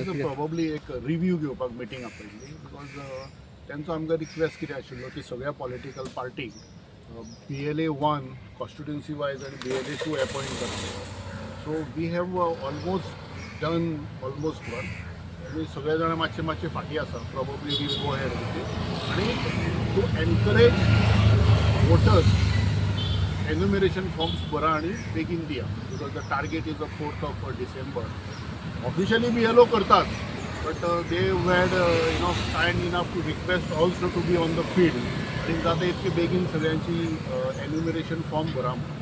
Is probably एक review घेवपाक meeting आपयल्ली, because तेंचो आमकां रिक्वेस्ट कितें आशिल्लो की सगळ्या पॉलिटिकल पार्टीक BLA 1 constituency wise आनी बीएलए 2 अपॉयंट करप. So we have almost done almost one. आमी सगळे जाणां मातशे मातशे फाटीं आसा. Probably we go ahead with it. आनी to encourage voters, enumeration forms भरा आणि बेगीन दिया, because the target is the 4th of December. Officially BLO करतात, but they were kind enough to request also to be on the field आनी जाता इतके बेगीन सगळ्यांची एन्युमरेशन फॉर्म भरा म्हणून.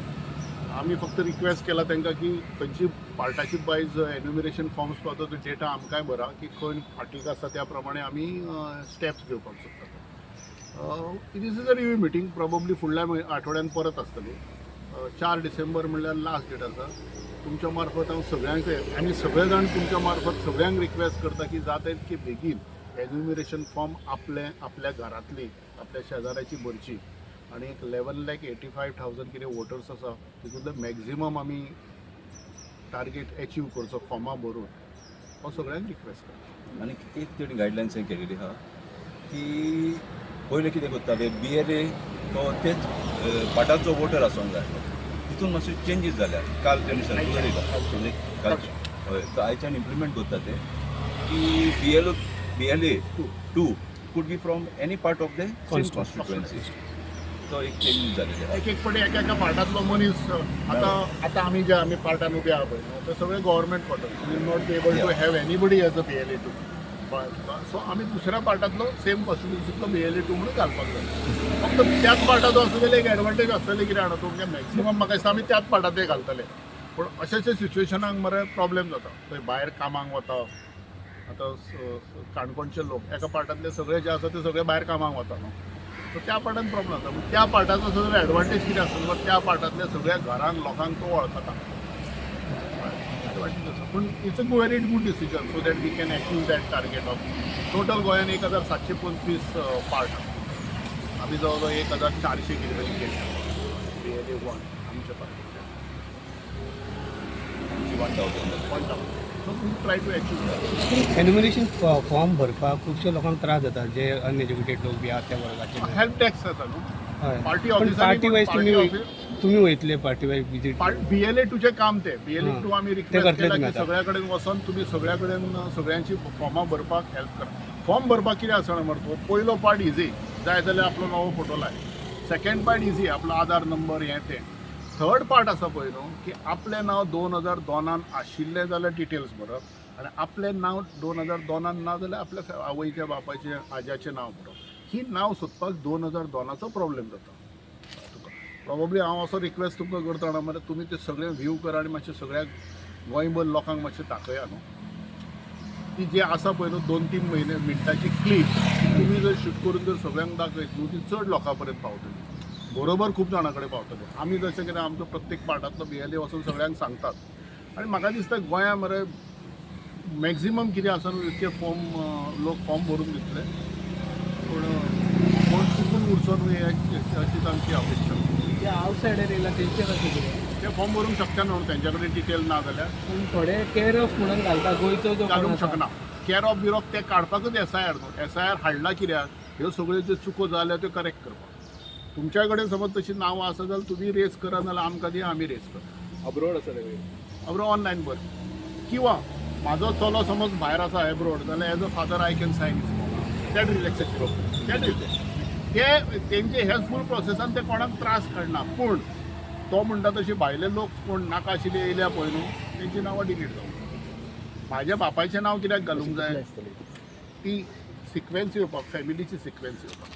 आमी फक्त रिक्वेस्ट केला तांकां की खंयची पार्टाची वायज एन्युमरेशन फॉर्म्स पावता तो डेटा आमकांय भरा, की खंय फाटीक आसा त्या प्रमाणे आमी स्टेप्स घेवपाक शकता. This is a review meeting. Probably फुडल्या आठवड्यान परत आसतली. 4 डिसेंबर म्हणल्यार लास्ट डेट आसा. तुमच्या मार्फत हांव सगळ्यांक आनी सगळे जाण तुमच्या मार्फत सगळ्यांक रिक्वेस्ट करता की जाता इतके बेगीन एन्युमरेशन फॉर्म आपले, आपल्या घरांतली, आपल्या शेजाऱ्याची भरची आनी एक 11,85,000 कितें वोटर्स आसा, तितूंतले मॅक्झिमम आमी टार्गेट एचीव करचो फॉर्मां भरून, हांव सगळ्यांक रिक्वेस्ट करता. आनी एक तेणी गायडलायन्स केलेली आहा की पयलें कितें करताले, बीएलए तो तेच पाटाचो वोटर आसूंक जाय. तितून मातशे चेंजीस जाल्या. काल तेणी सर्कुलर येयला, म्हणजे काल, हय, तो आयच्यान इम्प्लिमेंट करता ते की BLO, BLA 2 could be from any part of the same constituency. तो एक चेंजीस जालेले आहा. एक एक फावटी एका एका पार्टांतलो मनीस, आतां आतां आमी जे आमी पार्टान उबे आहा पळय न्हू, ते सगळे government quarters will not be able to have anybody as a BLA 2. So आमी दुसऱ्या पार्टांतलो सेम कॉन्स्टिट्युन्सीतलो बीएलए 2 म्हणून घालपाक जाय. फक्त त्याच पार्टाचो आसलो जाल्यार एक एडवांटेज आसतली. कितें जाणा तुमगे, मॅक्सिमम म्हाका दिसता आमी त्याच पार्टांत ते घालतले, पूण अशे अशे सिच्युएशनाक मरे प्रॉब्लेम जाता. थंय भायर कामाक वता. आतां काणकोणचे लोक एका पार्टांतले सगळे जे आसा ते सगळे भायर कामाक वता न्हू, सो त्या पार्टान प्रॉब्लेम जाता. पूण त्या पार्टाचो जर एडवांटेज कितें आसता, त्या पार्टांतल्या सगळ्या घरांक लोकांक तो वळखता, एडवांटेज आसा. पूण it's a very good decision so that we can achieve that target of total. गोंयान 1725 पार्ट आसा. आमी जवळ जवळ 1400 कितें तरी केले बीएलए 1 आमच्या पार्टीचे. 1000. 1000. So we try to achieve that. Enumeration form भरपाक खुबशे लोकांक त्रास जाता, जे अनएज्युकेटेड लोक बी आहा त्या वर्गाचे. हेल्प डेस्क आसा न्हू. हय. पार्टी पण ऑफिसांनी. पार्टी वायज पार्टी तुमी ऑफिस तुमी वयतले पार्टी वायज विजीट? बीएलए 2चें काम ते बीएलए 2 आमी ते रिक्वेस्ट करतले केला तुमी की आतां. सगळ्या कडेन वचोन तुमी सगळ्या कडेन सगळ्यांची फॉर्मां भरपाक हेल्प करा. फॉर्म भरपाक कितें आसा मरे, तो पयलो पार्ट इजी, जाय जाल्यार आपलो नवो फोटो लाय. सेकंड पार्ट इजी, आपलो आधार नंबर हें तें. थर्ड पार्ट आसा पळय न्हू, की आपलें नांव 2002न आशिल्लें जाल्यार डिटेल्स भरप आनी आपलें नांव 2002न ना जाल्यार आपल्या आवयच्या, बापायचें, आज्याचें नांव भरप. ही नांव सोदपाक 2002चो प्रॉब्लेम जाता तुका. प्रॉब्ली हांव असो रिक्वेस्ट तुमकां करता जाणा मरे, तुमी ते सगळें व्यू करा आनी मातशें सगळ्या गोंयभर लोकांक मातशें दाखया न्हू. ती जी आसा पळय न्हू, 2-3 म्हयने मिनटाची क्लीप तुमी जर शूट करून जर सगळ्यांक दाखयत न्हू, ती चड लोकां पर्यंत पावतली, बरोबर खूब जाणां कडेन पावतले. आमी जशें कितें आमचो प्रत्येक पार्टांतलो बीएलए वचून सगळ्यांक सांगतात आनी म्हाका दिसता गोंया मरे मॅक्झिमम कितें आसा न्हू, इतके फॉर्म लोक फॉर्म भरून दितले, पूण कोण चुकून उरचो न्हू अशीच आमची अपेक्षा. जे आवटसायडर येयला तेंचे कशें कितें? ते फॉर्म भरूंक शकता न्हू, तेंच्या कडेन डिटेल ना जाल्यार. पूण थोडे केअर ऑफ म्हणून घालता गोंयचो जो कोण घालूंक आसा. शकना. केअर ऑफ बिर ऑफ ते काडपाकूच एसआयआर न्हू. एसआयआर हाडला कित्याक? ह्यो सगळ्यो ज्यो चुको जाल्या त्यो करेक्ट करपाक. तुमच्या कडेन समज तशी नांवां आसा जाल्यार तुमी रेज करा, नाल्यार आमकां दी, आमी रेज करा. अब्रोड आसा ते. अब्रोड ऑनलायन भर किंवा म्हाजो चलो समज भायर आसा एब्रोड जाल्यार as a father I can sign his form. That relaxation, that relaxation. ते तेंचे हे फूल प्रोसेसान ते कोणाक त्रास काडना. पूण तो म्हणटा तशी भायले लोक कोण नाका आशिल्ले येयल्या पळय न्हू, तेंची नांवां डिलीट जावंक. म्हाज्या बापायचें नांव कित्याक घालूंक जाय? ती सिक्वेन्स येवपाक, फॅमिलीची सिक्वेन्स येवपाक.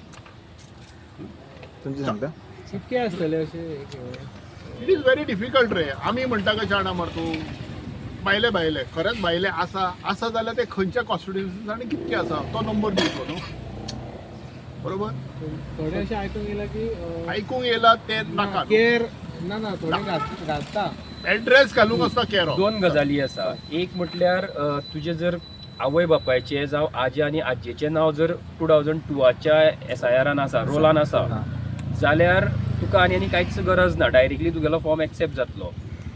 तुमचें सांगता. कितके आसतले अशें? It is very difficult रे. आमी म्हणटा कशें जाणा मरे तूं, भायले भायले खरेंच भायले आसा आसा जाल्यार ते खंयच्या कॉन्स्टिट्युन्सीन आनी कितके आसा तो नंबर दिवचो न्हू, बरोबर? थोडे अशें आयकूंक येयला की आयकूंक येयला ते नाका. केअर ना ना, थोडे घालता. एड्रेस घालूंक आसता केअर ऑफ. दोन गजाली आसा. एक म्हटल्यार तुजें जर आवय बापायचें जावं आजी आनी आजयेचें नांव जर 2002च्या एसआयआरान आसा, रोलान आसा जाल्यार तुका आनी आनी कांयच गरज ना, डायरेक्टली तुगेलो फॉर्म एक्सेप्ट जातलो.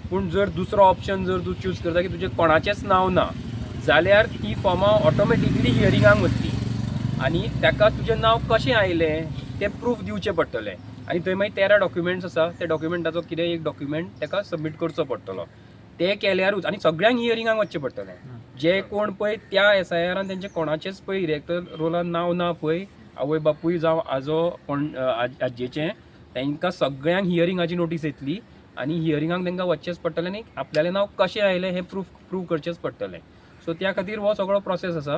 पूण जर दुसरो ऑप्शन जर तूं चूज करता की तुजें कोणाचेंच नांव ना. जाल्यार ती फॉर्मां ऑटोमॅटिकली हियरिंगाक वतली आनी ताका तुजें नांव कशें आयलें तें प्रूफ दिवचें पडटलें. आनी थंय मागीर 13 डॉक्युमेंट्स आसा, त्या डॉक्युमेंटाचो कितें एक डॉक्युमेंट ताका सबमीट करचो पडटलो. ते केल्यारूच आनी सगळ्यांक हियरिंगाक वचचें पडटलें. जे कोण पळय त्या एसआयआरान तेंचे कोणाचेच पळय इरेक्टर रोलान नांव ना पळय, आवय बापूय जावं आजो कोण आजयेचें, तांकां सगळ्यांक हियरिंगाची नोटीस येतली आनी हियरिंगाक तांकां वचचेंच पडटलें आनी आपल्यालें नांव कशें आयलें हें प्रूव करचेंच पडटलें. सो त्या खातीर हो सगळो प्रोसेस आसा.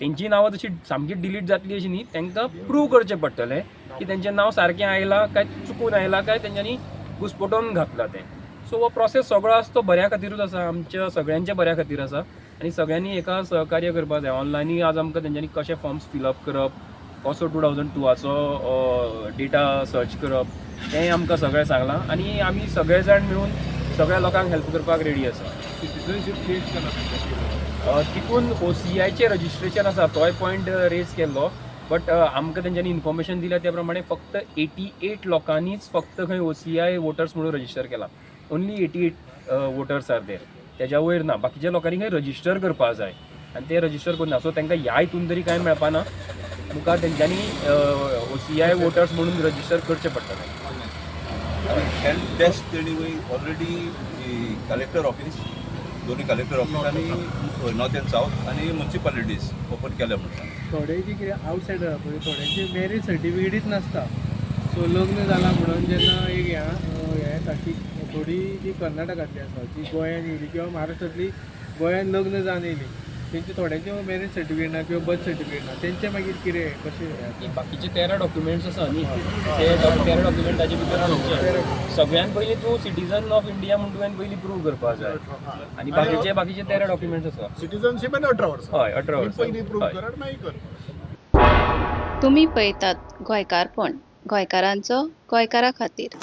तेंची नांवां तशी सामकी डिलीट जातली अशी न्ही, तांकां प्रूव करचें पडटलें की तेंचें नांव सारकें आयलां काय चुकून आयलां काय तेंच्यांनी घुस्पटोवन घातलां तें. सो हो प्रोसेस सगळो आसा तो बऱ्या खातीरूच आसा, आमच्या सगळ्यांच्या बऱ्या खातीर आसा आनी सगळ्यांनी हेका सहकार्य करपाक जाय. ऑनलायनूय आज आमकां तेंच्यांनी कशें फॉर्म्स फिलअप करप, कसो 2002आचो डेटा सर्च करप तेंय आमकां सगळें सांगलां आनी आमी सगळे जाण मेळून सगळ्या लोकांक हेल्प करपाक रेडी आसा. सिटीजनशीप चेंज केला. तितून ओसीआयचें रजिस्ट्रेशन आसा, तोय पॉयंट रेज केल्लो, बट आमकां तेंच्यांनी इन्फॉर्मेशन दिल्या त्या प्रमाणे फक्त 88 लोकांनीच फक्त खंय ओसीआय वोटर्स म्हणून रजिस्टर केला. Only 88 voters are there, तेज्या वयर ना. बाकीच्या लोकांनी खंय रजिस्टर करपा जाय आनी ते रजिस्टर करूं ना. सो तांकां ह्या हितून तरी कांय मेळपा ना, मुखार तेंच्यांनी ओसीआय वोटर्स म्हणून रजिस्टर करचें पडटलें. आनी हेल्प डेस्क तेणी ऑलरेडी कलेक्टर ऑफिस, दोन्ही कलेक्टर ऑफिस आनी नॉर्थ अँड सावथ आनी म्युन्सिपालिटीज ओपन केल्या म्हणटा. थोडे जी कितें आवटसायडर आहा पळय, थोड्यांची मॅरेज सर्टिफिकेटीच नासता. सो लग्न जालां म्हणून जेन्ना एक हें येता की थोडी जी कर्नाटकांतली आसा जी गोंयान येयली किंवा महाराष्ट्रांतली गोंयान लग्न जावन येयली, तेंचे थोड्यांचे मॅरेज सर्टिफिकेट ना किंवा बर्थ सर्टिफिकेट ना, तेंचे मागीर कितें कशें हें जाता? बाकीचे 13 डॉक्युमेंट्स आसा न्ही, ते 13 डॉक्युमेंटाचे भितर थंयचे सगळ्यान पयलीं तूं सिटीजन ऑफ इंडिया म्हूण तुवें पयलीं प्रूव करपाक जाय आनी बाकीचे 13 डॉक्युमेंट्स आसा. सिटीजनशीप आनी 18 वर्सां. हय, 18 वर्सां. पयलीं प्रूव हय. कर आनी मागीर कर. तुमी पळयतात गोंयकारपण, गोंयकारांचो गोंयकारा खातीर.